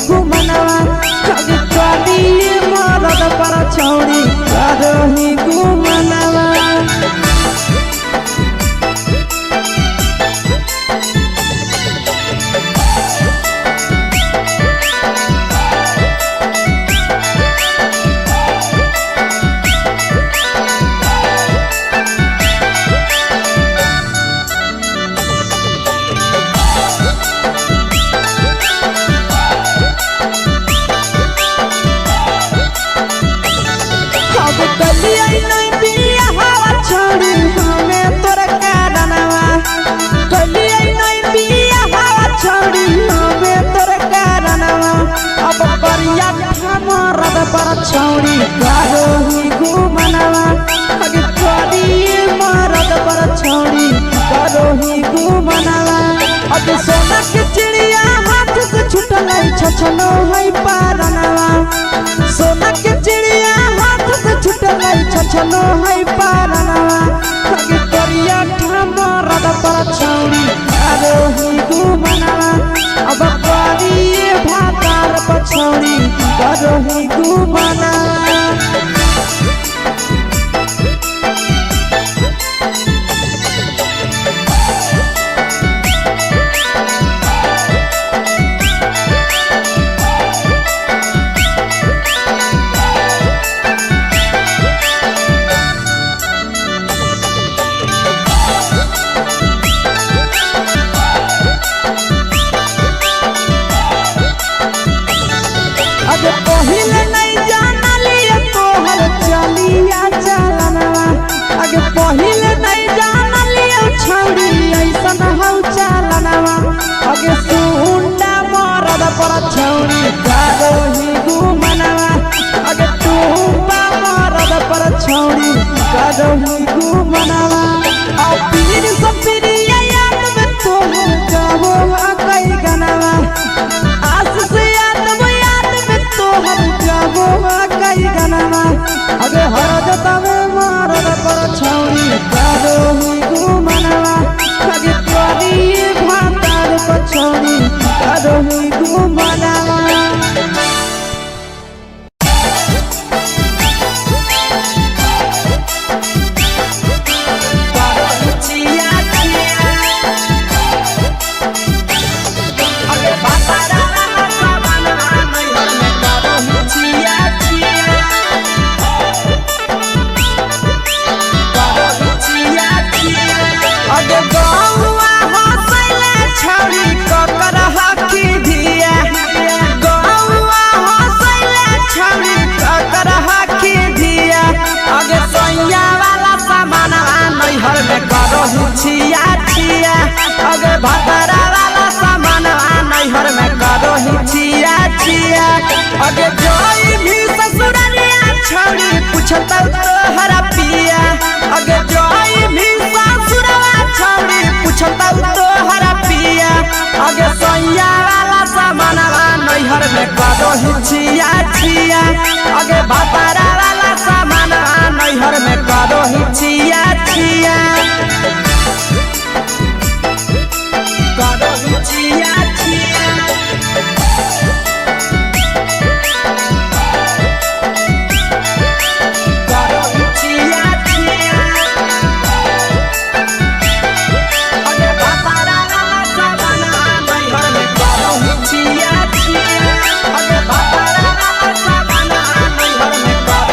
गुमनवा अगे करिए मरद पर छौरी करही गुमनवा। अब कलिया नहीं बिया हवा छोड़ी हमें तोर कारणवा कलिया नहीं बिया हवा छोड़ी हमें तोर कारणवा अब करिया मरद पर छोड़ी करही गुमनवा अगे करिए मरद पर छोड़ी करही गुमनवा। अब सोना के चिड़िया हाथ से छुटल छछनो है पारनवा सोना के चिड़िया हाथ से छुटल छछनो है पारनवा अगे करिया मरद पर छौरी करही गुमनवा अब करिए भातार पर छौरी करही गुमनवा। अब पहिले नहीं जानलिए तोहर चलिया चलनवा अगे पहिले नहीं जानलिए छौरी ऐसन हौ चलनवा अगे सुंडा मरद पर छौरी करही गुमनवा अगे टूपा मरद पर छौरी करही गुमनवा। आ पीर सपिरिया याद में तोहर गावो कई गनवा आस से याद में याद में तोहर गावो कई गनवा अगे हर जतावे मरद पर छौरी करही गुमनवा अगे करिए भातार पर छौरी करही गुमनवा। अगे गौआ हंसैले छौरी ककर हकी धिया गौआ हंसैले छौरी ककर हकी धिया अगे सैया वाला सामानवा नैहर में करहु छिया छिया अगे भतरा वाला सामानवा नैहर में करहु छिया छिया अगे जोई भी ससुररिया छौरी पुछतौ तोहरा पिया अगे जोई भी ससुरवा छौरी पुछतौ तोहरा पिया अगे सैया वाला सामानवा नैहर में करहु छिया छिया अगे भतरा वाला सामानवा नैहर में करहु छिया छिया करहु छिया छिया करहु छिया छिया अगे भतरा वाला सामानवा नैहर में करहु छिया छिया अगे भतरा वाला सामानवा नैहर में करहु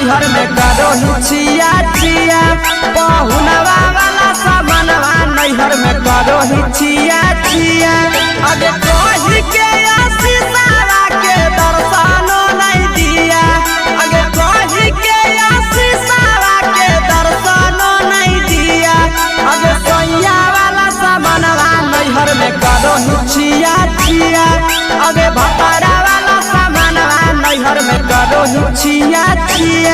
नैहर में करो ही छिया छिया। पहुनवा वाला सामानवा नैहर में करो ही छिया छिया। अगे कही के आशीषावा के दर्शनो नहीं दिया। अगे कही के आशीषावा के दर्शनो नहीं दिया। अगे सैया वाला सामानवा नैहर में करो ही छिया छिया। अगे भतारा वाला सामानवा नैहर में करो ही छिया छिया।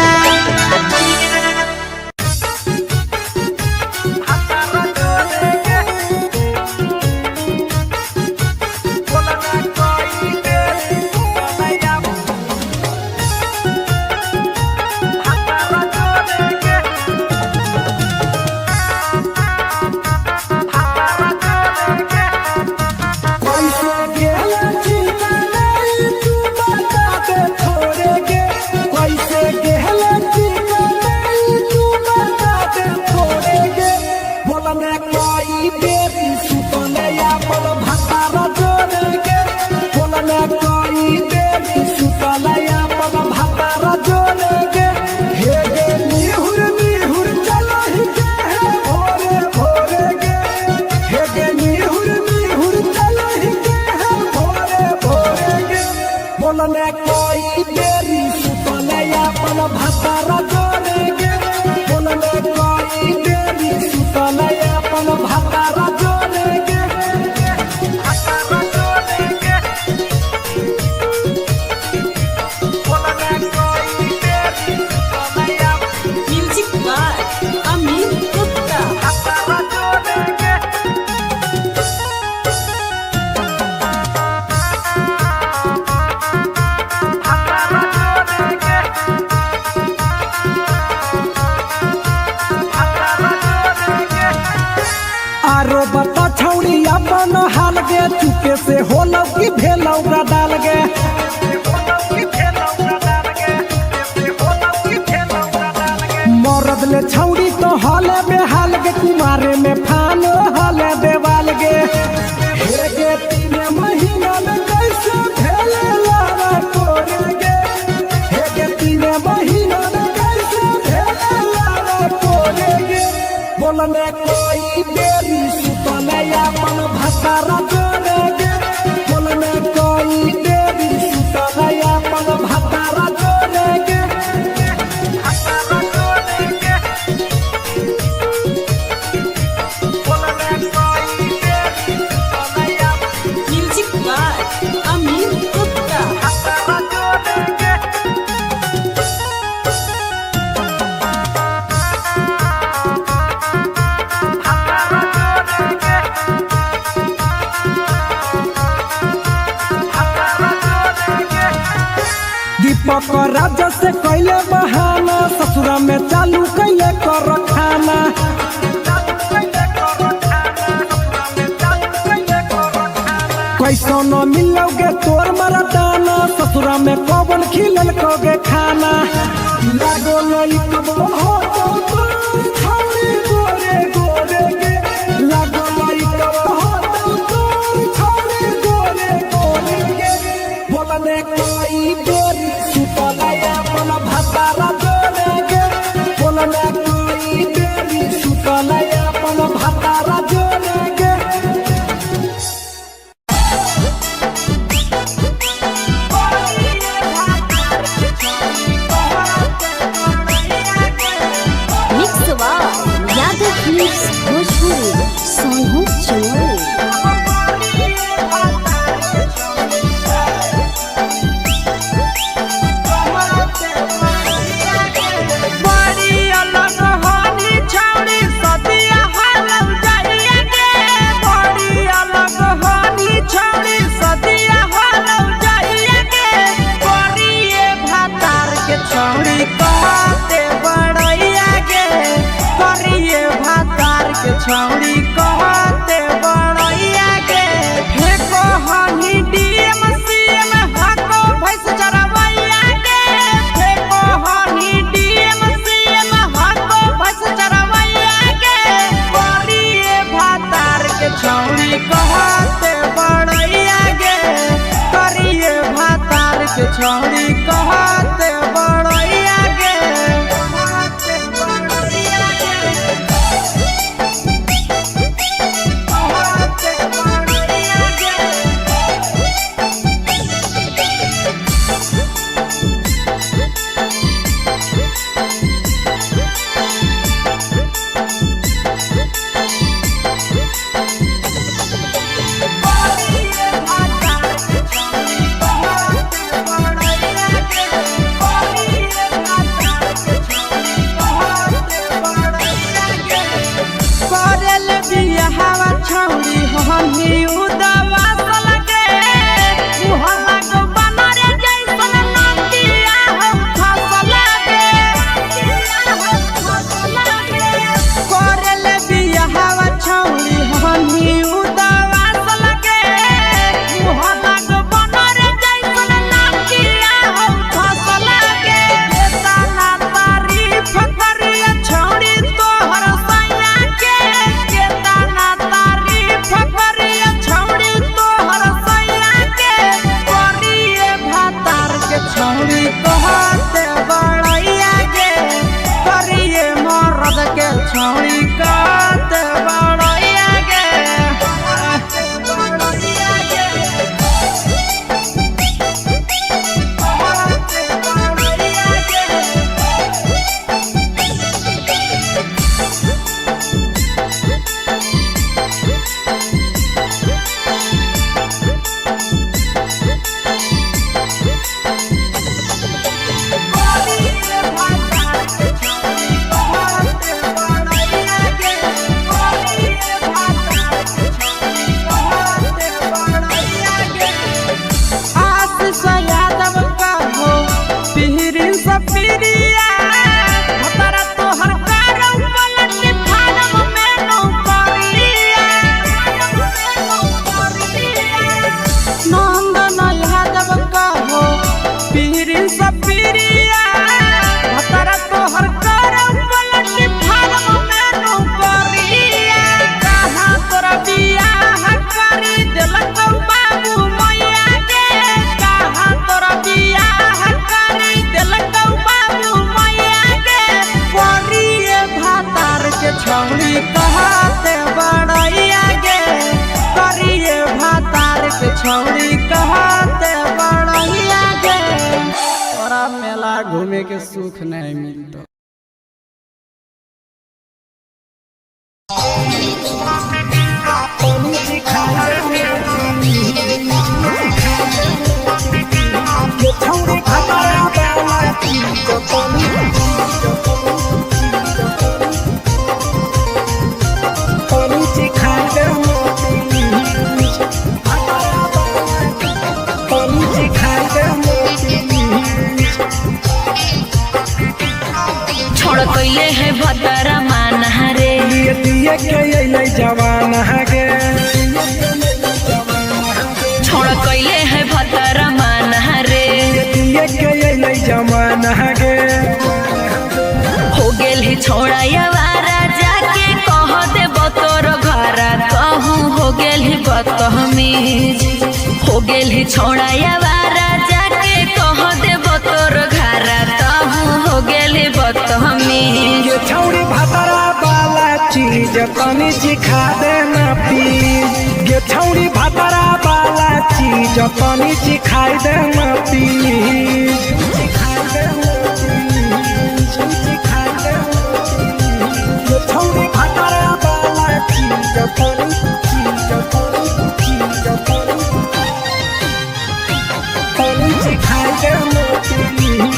कैसे गेला चिंता नहीं तू बता दे थोड़े गे। कैसे गेला चिंता नहीं तू बता दे थोड़े गे। बोलने कोई बेरी सुतने अपन भतारा जोड़े गे। बोलने कोई बेरी सुतने अपन भतारा जोड़े गे। हे गे निहुर निहुर चलो ही गे हे भोरे भोरे गे। हे गे निहुर निहुर चलो ही गे हे भोरे भोरे गे। बोलने कोई बेरी सुतने अपन भतारा जोड़े गे। बोलने कोई बेरी सुतने अपन भतारा जोड़े गे। भतारा जोड़े गे। बोलने कोई बेरी सुतने अपन म्यूजिक बाय अमित गुप्ता। भतारा जोड़े गे। भतारा जोड़े गे। भतारा जोड़े गे। आरो बता छौड़ी अपन हाल गे, चुपे से होलौ की भेलौ डाल गे। मरद ले छौड़ी तो हाले बेहाल गे, कुमारे में फान हाले देवाल गे। हे गे तीन महीना में कैसे भेले लारा तोरे गे। हे गे तीन महीना में कैसे भेले लारा तोरे गे। बोलने कोई बेरी सुतने अपन भतारा जोड़े गे। बोलने कोई बेरी सुतने अपन भतारा जोड़े गे। भतारा जोड़े गे। बोलने कोई बेरी सुतने अपन म्यूजिक बाय अमित गुप्ता। भतारा जोड़े गे। भतारा जोड़े गे। भतारा जोड़े गे। दीपक राजा से कैले बहाना, ससुरा में चालू कैले कर खाना। कैसो न मिलोगे तोर मरदाना, ससुरा में कौन खिलल कोगे खाना। लागो लइकबो हो तो तोर छौरी गोरे गोरे गे। लागो लइकबो हो तो तोर छौरी गोरे गोरे गे। बोलने कोई बेरी सुतले अपन भतारा जोड़े गे। बोलने कोई बेरी सुतले अपन भतारा जोड़े गे। Mix by Yadav news Bhojpuri Sonu Chamoli. बड़ी अलग होनी छौड़ी सदिया हालौ जाइया गे। बड़ी अलग होनी छौड़ी सदिया हालौ जाइया गे। बड़िए भातार के छौड़ी कहते बड़ैया गे। बड़िए भातार के छौड़ी कहते बड़ैया गे। फेको हनी डीएम सीएम हाको भैंस चरवैया गे। फेको हनी डीएम सीएम हाको भैंस चरवैया गे। बड़िए भातार के छौड़ी कहते बड़ैया गे। करिए भातार के छौड़ी कहते बड़ैया गे। सपीरिया भतरा तोहर करौ पलट फारम में नौकरिया। नंदन यादव कहो पीरी सपीरिया भतरा तोहर करौ पलट फारम में नौकरिया। कहाँ तोरा बियाह करी देलक बाबू मैया गे, कहाँ तोरा बियाह करी देलक बाबू मैया गे। करिए भातार के छौड़ी कहते बड़ैया गे, करिए भातार के छौड़ी कहते बड़ैया गे। तोरा मेला घूमे के सुख नहीं मिलतो। छोड़ कैले है भतरा माना रे, दिए दिए के अइलै जवान गे। छोड़ कैले है भतरा माना रे, दिए के अइलै जवान गे। हो गेल है छोड़ा यवारा जाके कह दे तोर घरा कहूँ हो गेल है बदतमीज। हो गेल है छोड़ा यवारा जाके कह दे तोर घरा कहूँ हो गेल है बदतमीज। ये छौड़ी भातरा वाला चीज तनी सिखा देना प्लीज। ये छौड़ी भातरा वाला चीज तनी सिखाई देना प्लीज। सिखाई देना प्लीज, सिखाई देना प्लीज। ये छौड़ी भातरा वाला चीज तनी चीज तनी चीज तनी तनी सिखाई देना प्लीज।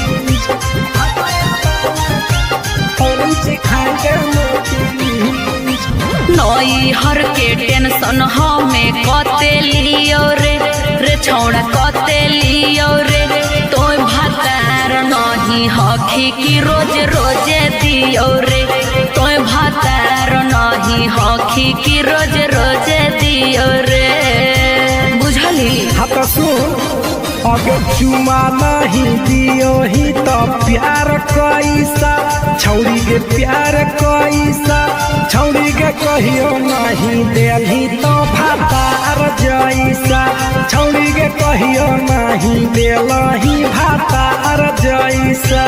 तनी सिखाई देना प्लीज। नई हर के टेंशन हमें कते लियो रे, रे छौड़ा कते लियो रे। तोय भातार नहीं हखी की रोज रोजे दियो रे, तोय भातार नहीं हखी की रोज रोजे दियो रे। बुझली? हाँ तो सुन, अगर चुमा नहीं दियो ही तो प्यार कैसा छौड़ी के, प्यार कैसा छौड़ी के कहियो नहीं देलही तो भातार जैसा। छौड़ी के कहियो नहीं देलही भातार जैसा।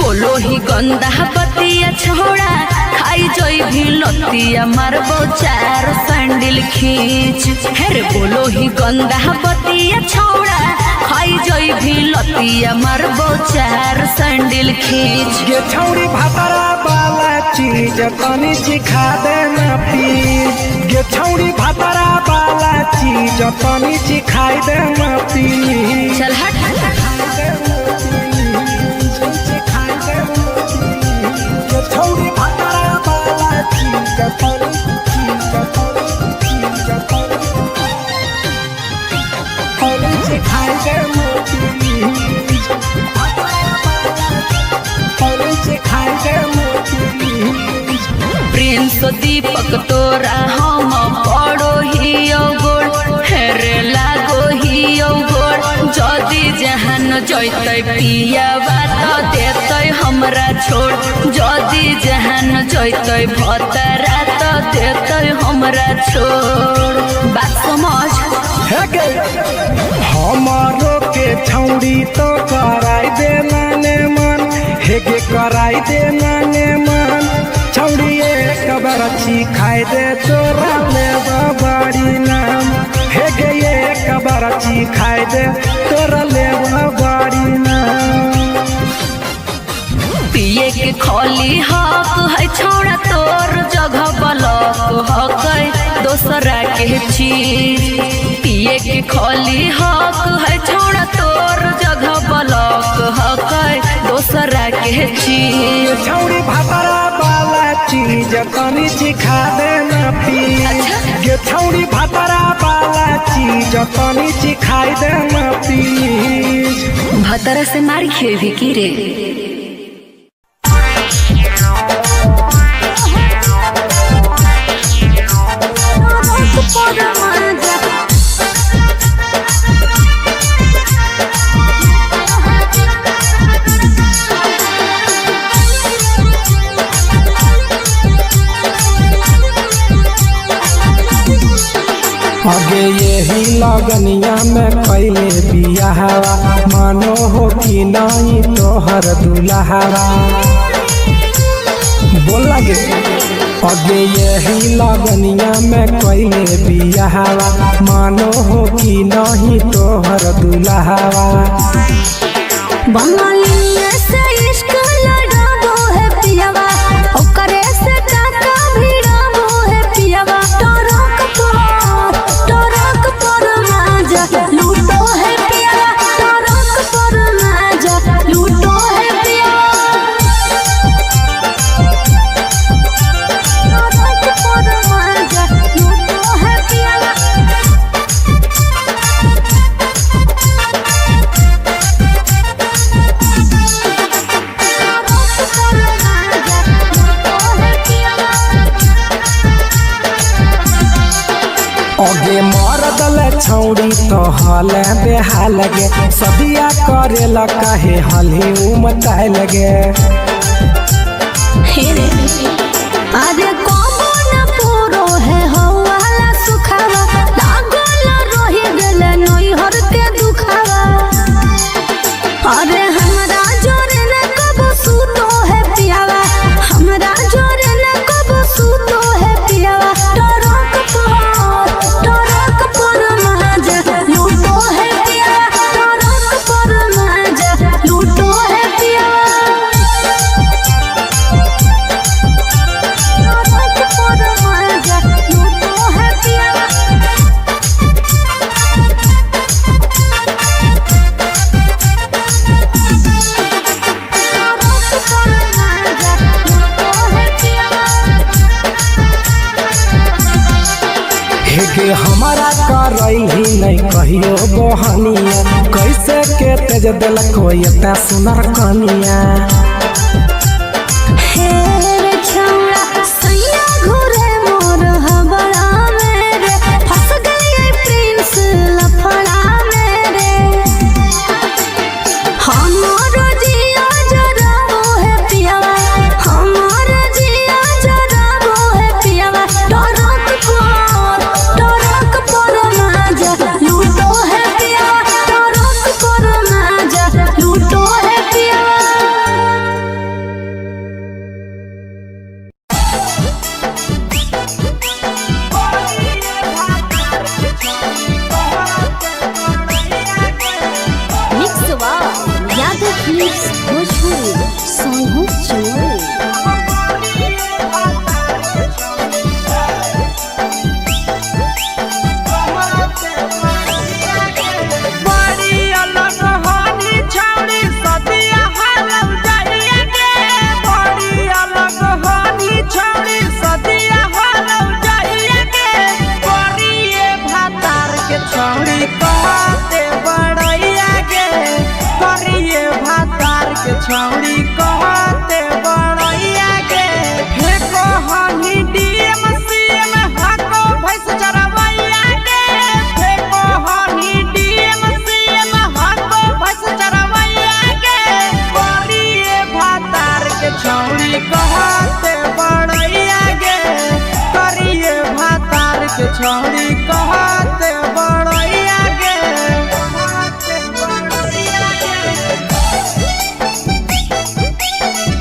बोलो ही गंदा बतिया छोड़ा खाई जोई भी लतिया मारबो चार सैंडल खींच। हेरे बोलो ही गंदा बतिया छोड़ा खाई जोई भी लतिया मारबो चार सैंडल खींच। ये छौड़ी भातरा वाला चीज तनी सिखा देना प्लीज। ये छौड़ी भातरा वाला चीज तनी सिखाई देना प्लीज। चल हट। ये छौड़ी भातरा वाला चीज तनी चीज तनी चीज तनी तनी सिखाई देना प्लीज। तनी सिखाई देना प्लीज। प्रिंस दीपक तोरा हम पड़ो हियो गोड़, हेरे लागो हियो गोड़। जदि जहान जैतै पियावा त देतै हमरा छोड़, जदि जहान जैतै भतरा त देतै हमरा छोड़। बात समझ। हे गे, हमारो के छौड़ी तो कराई देना ने मन। हे गे कराई देना ने मन। छौड़ी एक बार खाई दे तोरा ले बाड़ी नाम। हे गे एक बार खाई दे तोरा ले बाड़ी नाम। पिए के खली हक है छोड़ा तोर जगह बलक हक है दोसरा के चीज। पिए के खली हक है छोड़ा तोर जगह बलक हक है दोसरा के चीज। छौड़ी भातरा वाला चीज चीज तनी चिखा देना प्लीज। गे छौड़ी भातारा वाला चीज तनी चिखाई देना प्लीज। भतरा से मार खेबी की रे। अगे यही लगनिया में कैले बियाहवा, मानो हो कि नहीं तोहर दुल्हावा। बोल लगे। अगे यही लगनिया में कैले बियाहवा, मानो हो कि नहीं तोहर दुल्हावा। बंगालिया से इश्क लड़ाबो है पियावा, ओकरे से टाका भिड़ाबो है पियावा। टरक पर माजा लूटो है पियावा, टरक पर माजा लूटो है पियावा। टरक पर माजा लूटो है पियावा। टरक पर माजा लूटो है पियावा। अगे मरदल छौड़ी तो हल बेहाल गे, सदिया करेला काहे हलही उमताए लगे। अरे कबो न पूरो है हवाला सुखावा, लागल रही गेल नैहर के दुखावा। अरे हमरा जोरे न कबो सुतो है पियावा, हमरा जोरे न कबो सुतो है पियावा। टरक पर माजा लूटो है पियावा, टरक पर माजा लूटो है पियावा। टरक पर माजा लूटो है पियावा। टरक पर माजा लूटो है पियावा। हेगे हमारा करही नहीं कहियो बहनिया, कैसे के तेज देलक एता सुनर कनिया। हे रे छौड़ा सैया घुरे मोर हबड़ा में रे, फंस गई प्रिंस लफड़ा में रे। हमर जिया जराबो है पियावा, हमर जिया जराबो है पियावा। टरक पर माजा लूटो है पियावा, टरक पर माजा लूटो है पियावा। Mix by Yadav films Bhojpuri Sonu Chamoli. बड़ी अलग होनी छौड़ी सदिया हालौ जाइए गे। बड़ी अलग होनी छौड़ी सदिया हालौ जाइए गे। करिए भातार के छौड़ी कहते बड़ैया गे। करिए भातार के छौड़ी कहते बड़ैया गे। फेको हनी डीएम सीएम हाको भैंस चरवैया गे। फेको हनी डीएम सीएम हाको भैंस चरवैया गे। करिए भातार के छौड़ी कहते बड़ैया गे। करिए भातार के छौड़ी कहते बड़ैया गे। कहते बड़ैया गे।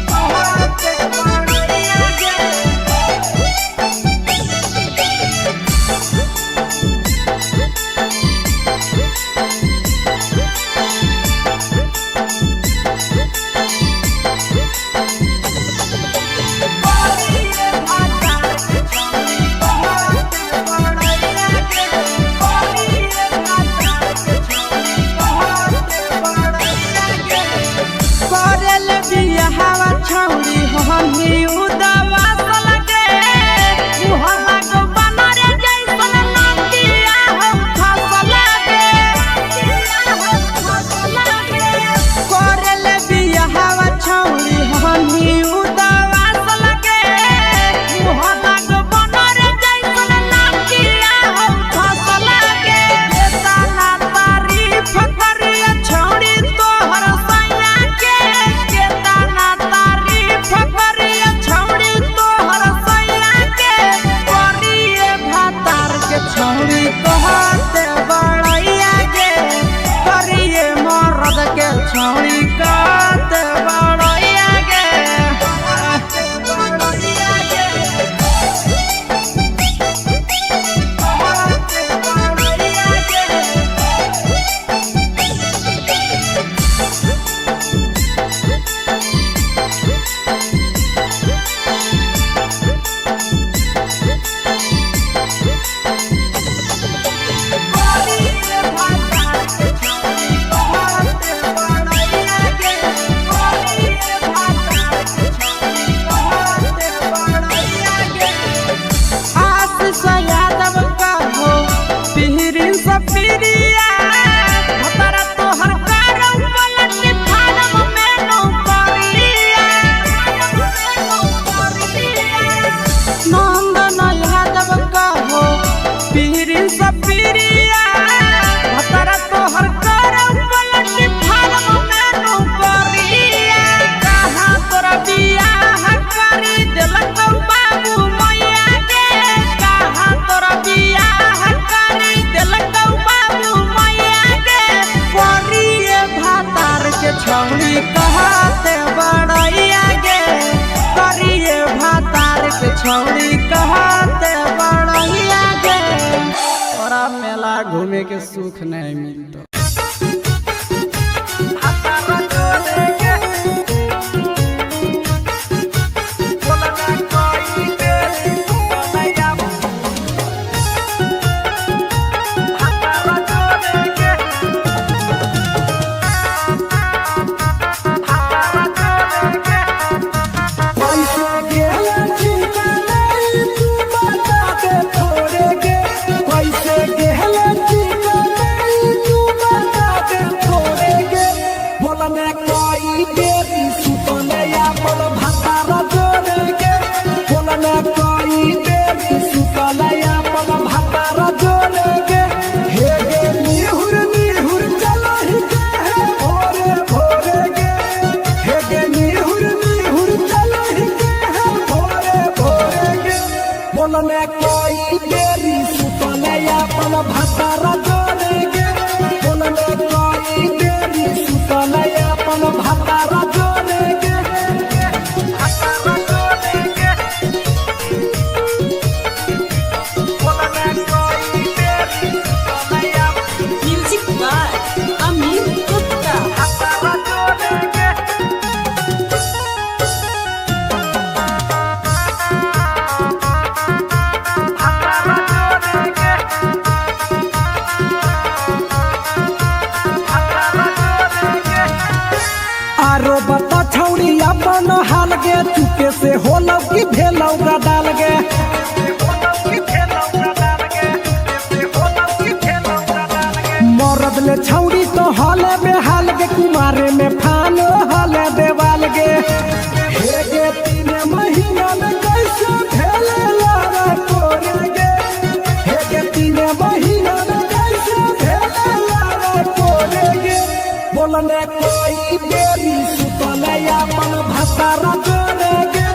कहते बड़ैया गे। करिए भातार के छौड़ी कहते बड़ैया छौड़ी कहते बड़ैया गे, करिए भातार के छौड़ी कहते बड़ैया गे। तोरा मेला घूमे के सुख नहीं मिलतो। कैसे गेला ठिकाना तू बता दे थोड़े गे, कैसे गेला ठिकाना तू बता दे थोड़े गे। बोलने कोई देरी सुतने अपन भातार जोड़े गे, बोलने कोई देरी सुतने अपन भातार जोड़े गे। हे गे निहुर निहुर चलो ही गे हे भोरे भोरे गे, हे गे निहुर निहुर चलो ही गे हे भोरे भोरे गे। बोलने कोई देरी सुतने अपन भातार जोड़े गे, बोलने कोई देरी सुतने अपन भातार जोड़े गे। Music by Amit Gupta. आरो बता छौड़ी अपन हाल गे, चुपे से होलौ कि भेलौ डाल गे। मरद ले छौड़ी तो हाले बेहाल गे, कुमारे में फानो हाले देवाल गे। हे गे 3 महीना में कैसे भेले लारा कोरे गे, हे गे 3 महीना में कैसे भेले लारा कोरे गे। बोलने कोई देरी सुतने अपन भातार जोड़े गे,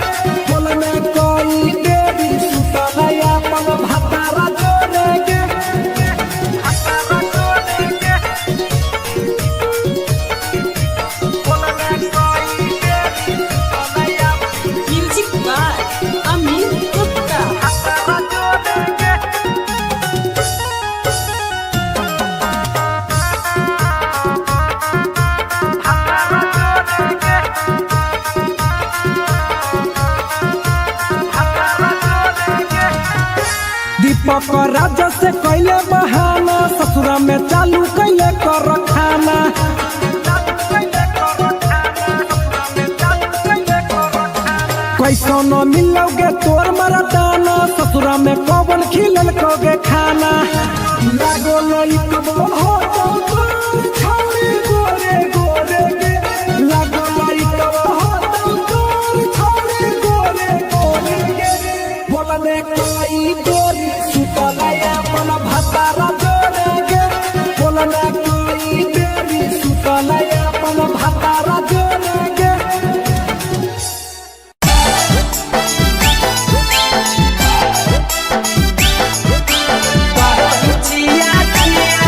बोलने कोई देरी सुतने अपन भातार जोड़े गे। Music by Amit Gupta. दीपक राजा से कैले बहाना, ससुरा में चालू कैले कर खाना। कैसो न मिलोगे तोर मरदाना, ससुरा में कौन खिलल कोगे खाना। लागो लइकबो हो तो तोर छौरी गोरे गोरे गे, लागो लइकबो हो तो तोर छौरी गोरे गोरे गे। बोलने कोई गोरी सुतले अपन भातार जोड़े गे, बोलने कोई देरी सुतले अपन भातार जोड़े गे। छिया छिया,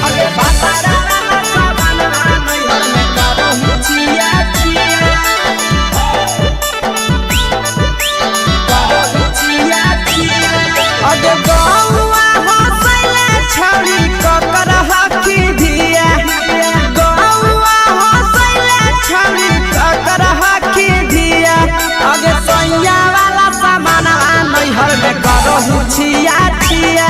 अरे भातारा वाला सामानवा नैहर में करहु छिया छिया, करहु छिया छिया। अरे गौआ हँसैले छौड़ी ककर हकी धिया, गौआ हँसैले छौड़ी ककर हकी धिया। अगे सैया वाला सामानवा नैहर में करहु छिया छिया,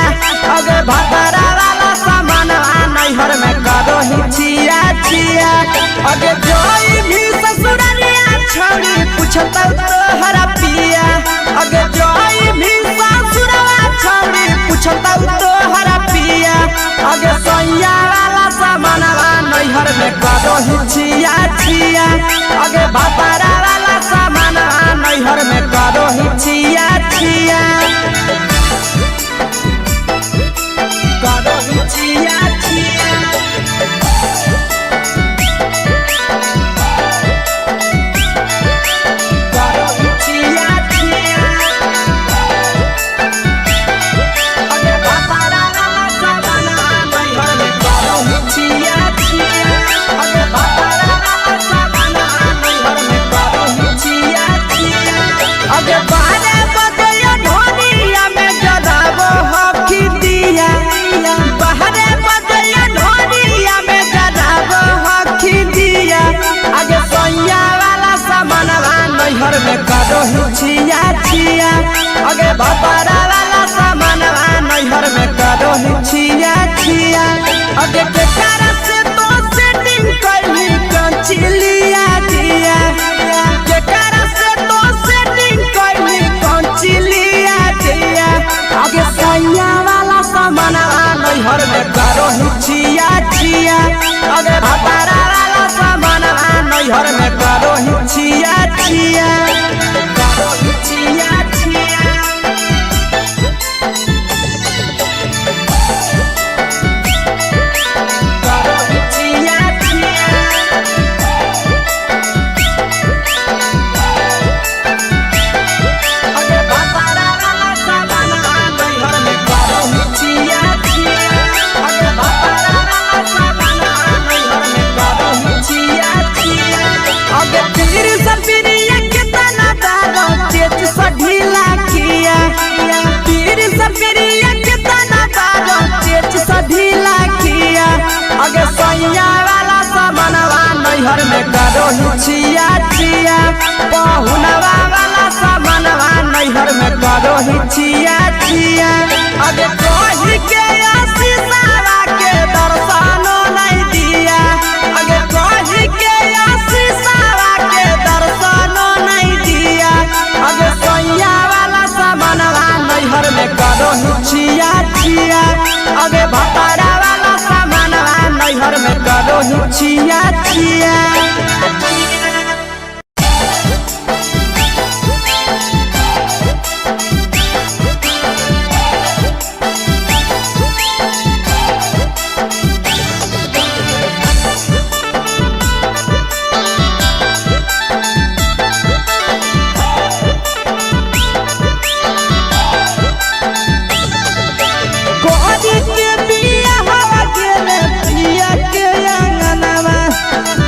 अगे भतरा वाला सामानवा नैहर में करहु छिया छिया। अगे जोई भी ससुररिया छौड़ी पूछतौ तोहरा पिया, अगे जोई भी ससुरवा छौड़ी पूछतौ तोहरा पिया। अगे सैया वाला सामानवा नैहर में करहु छिया छिया, अगे भतरा वाला सामानवा नैहर में करहु छिया छिया, करहु छिया छिया। करहु छिया छिया, अगे भतरा वाला सामानवा नैहर में करहु छिया भतारा वाला सामानवा नैहर में करो ही छिया छिया। अगे के कारण से तो सेटिंग कैली कंचिलिया दिया, के कारण से तो सेटिंग कैली कंचिलिया दिया। अगे सैया वाला सामानवा नैहर में करो ही छिया छिया। अगे भतारा वाला सामानवा नैहर में करो ही छिया छिया, करो ही छिया छिया। करो ही छिया छिया। अगे भतारा वाला सामानवा नैहर में करो ही छिया छिया। अगे भतारा वाला सामानवा नैहर में करो ही छिया छिया। अगे पीर सपिरिया कितना दारो चेत सा ढीला किया, पीर सपिरिया कितना दारो चेत सा ढीला किया। अगे सैया वाला सामानवा नैहर में करो ही छिया छिया। पहुनवा वाला सामानवा नैहर में करो ही छिया छिया। अगे कही के आशीषवा के दर्शनो नहीं दिया, अगे कही के आशीषवा के दर्शनो नहीं दिया। अगे सैया वाला सामानवा नैहर में करो ही छिया छिया। अगे भतारा वाला सामानवा नैहर में करो ही छिया छिया। कोरी के बिया हवा गेले पिया के अंगनवा,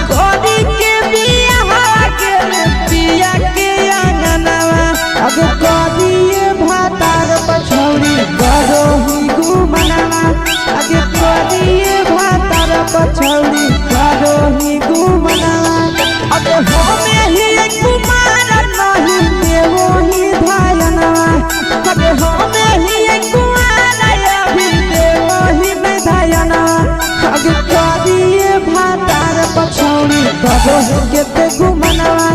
कोरी के बिया हवा गेले पिया के अंगनवा। अब कोरी भातार पछौरी करो ही गुमनवा, अब कोरी भातार पछौरी करो ही गुमनवा। अब होमे ही कुमार नहीं देवो ही धायनवा, अब होमे ही कुमार अभी देवो ही में धायनवा। अब करिए भातार पछौरी करो ही केते गुमनवा,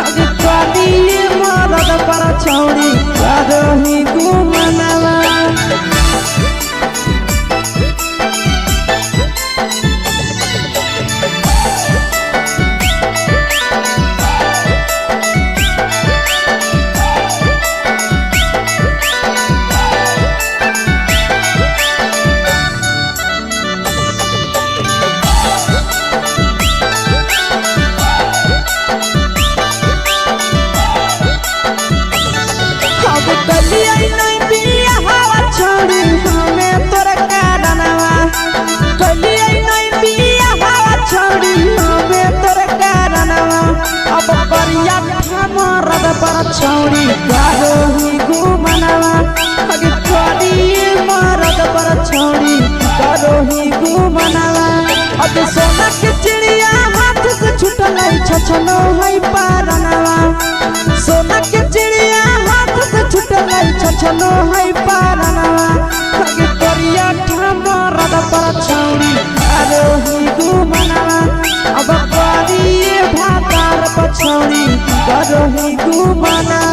अब करिए मरद पर छौरी करो ही गुमनवा। अब कलिया नहीं बिया हवा छोड़ी हमें तोर कारणवा, कलिया नहीं बिया हवा छोड़ी हमें तोर कारणवा। अब करिया मरद पर छौरी करो ही गुमनवा, अब करिए मरद पर छौरी करो ही गुमनवा। अब सोना के चिड़िया हाथ से छुटल छछनो है पारनवा, सोना के चिड़िया हाथ से छुटल छछनो है पारनवा। अगे करिया मरद पर छौरी करो ही गुमनवा, अब करिए भातार पछौरी करो ही गुमनवा।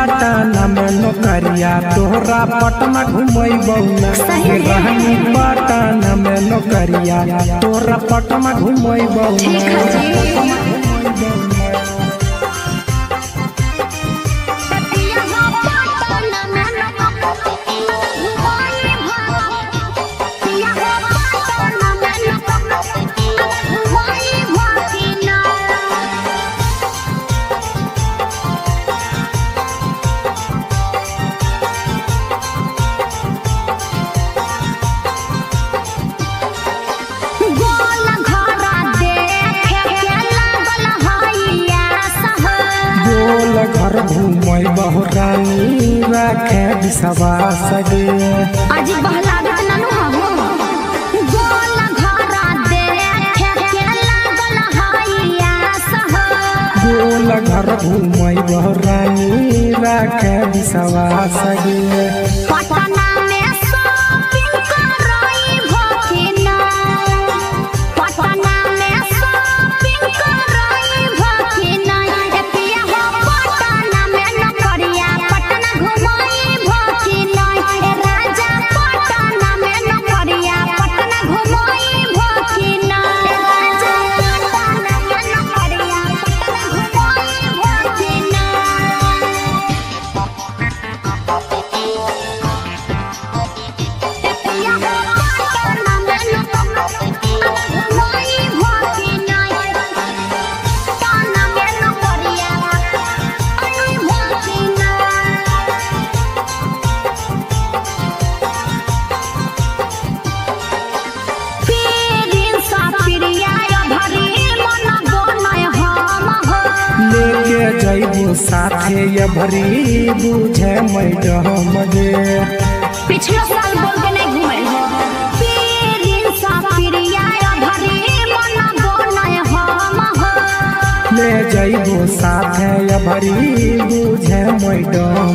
पटना में नौकरिया तोहरा पटना घुमैबौ ना। सही गे में। रानी पटना में नौकरिया तोहरा पटना घुमैबौ ठीक ना। है जी। गोल घरा देखे के लागल हैया सह। गोल घर घुमैबौ रानी राखे विश्वास गे। अजी बहलागत ननु हहो। गोल घरा देखे के लागल हैया सह। गोल घर घुमैबौ रानी राखे विश्वास गे। पटना में शॉपिंग करई भखिना। पटना में शॉपिंग करई भखिना। ए पिया हो पटना में नौकरिया पटना घुमई भखिना। ए राजा पटना में नौकरिया पटना घुमई भखिना। ए राजा पटना में नौकरिया पटना घुमई भखिना। लेके जैबो साथे ये भरी बुझे मैडम गे। पिछलो साल बोल के नहीं घूमे हो। पीरिन सा प्रिया भरी मन बनय हम हो। ले जैबो साथे ये भरी बुझे मैडम